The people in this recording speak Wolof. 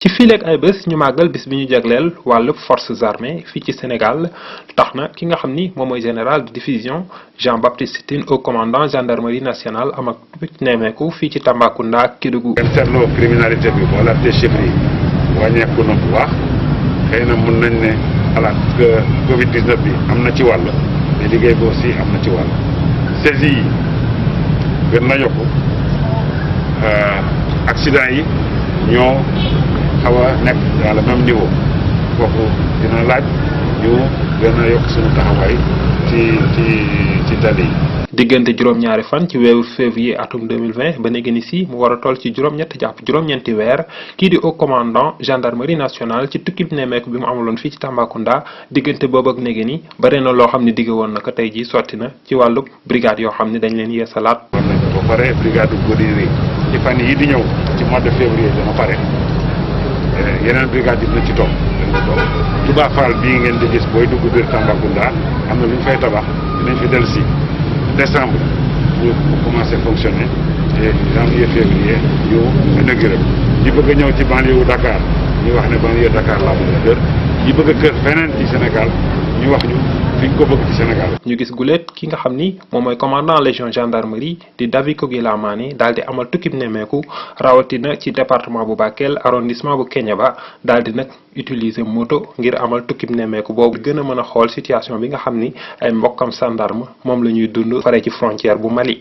ci fileeg ay bés ñu màggal bis bi ñu jagleel wàllu forces armées fii ci Sénégal tax na ki nga xam ni moom mooy général de division Jean-Baptiste Tine au commandant gendarmerie nationale am ak nemmeeku fii ci Tambacounda ak Kédougou. ngeen seetloo criminalité bi wala te chiffres yi wàññeeku na bu baax xëy na mun nañ ne xalaat que Covid 19 bi am na ci wàll mais liggéey bi aussi am na ci wàll saisies yi gën na yokku accident yi ñoo xaw a nekk dans le même niveau foofu dina laaj ñu gën a yokk suñu taxawaay ci tali yi. diggante juróom-ñaari fan ci weeru février atum 2020 ba léegi ni si mu war a toll ci juróom-ñett jàpp juróom-ñeenti weer kii di haut commandant gendarmerie nationale ci tukkib nemmeeku bi mu amaloon fii ci Tambacounda diggante boobu ak léegi ni bare na loo xam ne digg woon na ko tey jii sotti na ci wàllu brigade yoo xam ne dañ leen yeesalaat. war nañ ko ba pare brigade Goudiri ci fan yi di ñëw ci mois de février dana pare yeneen brigade yi dina ci topp Touba Fall bii ngeen di gis booy dugg biir Tambacounda am na lu ñu fay tabax dinañ fi dellu si décembre ñu commencé fonctionner te janvier février ñu inauguré ñi bëgg a ñëw ci banlieue wu Dakar ñu wax ne banlieue Dakar laa bëgg a kër ñi bëgg a kër feneen ci Sénégal ñu wax ñu fi ñu ko bëgg ci Sénégal. ñu gis guléet ki nga xam ni moom mooy commandant légion gendarmerie di David Kogila Mané daal di amal tukkib nemmeeku rawatina ci département bu Bakel arrondissement bu Kéniéba daal di nag utiliser moto ngir amal tukkib nemmeeku boobu gën a mën a xool situation bi nga xam ni ay mbokkam gendarme moom la ñuy dund fare ci frontière bu Mali.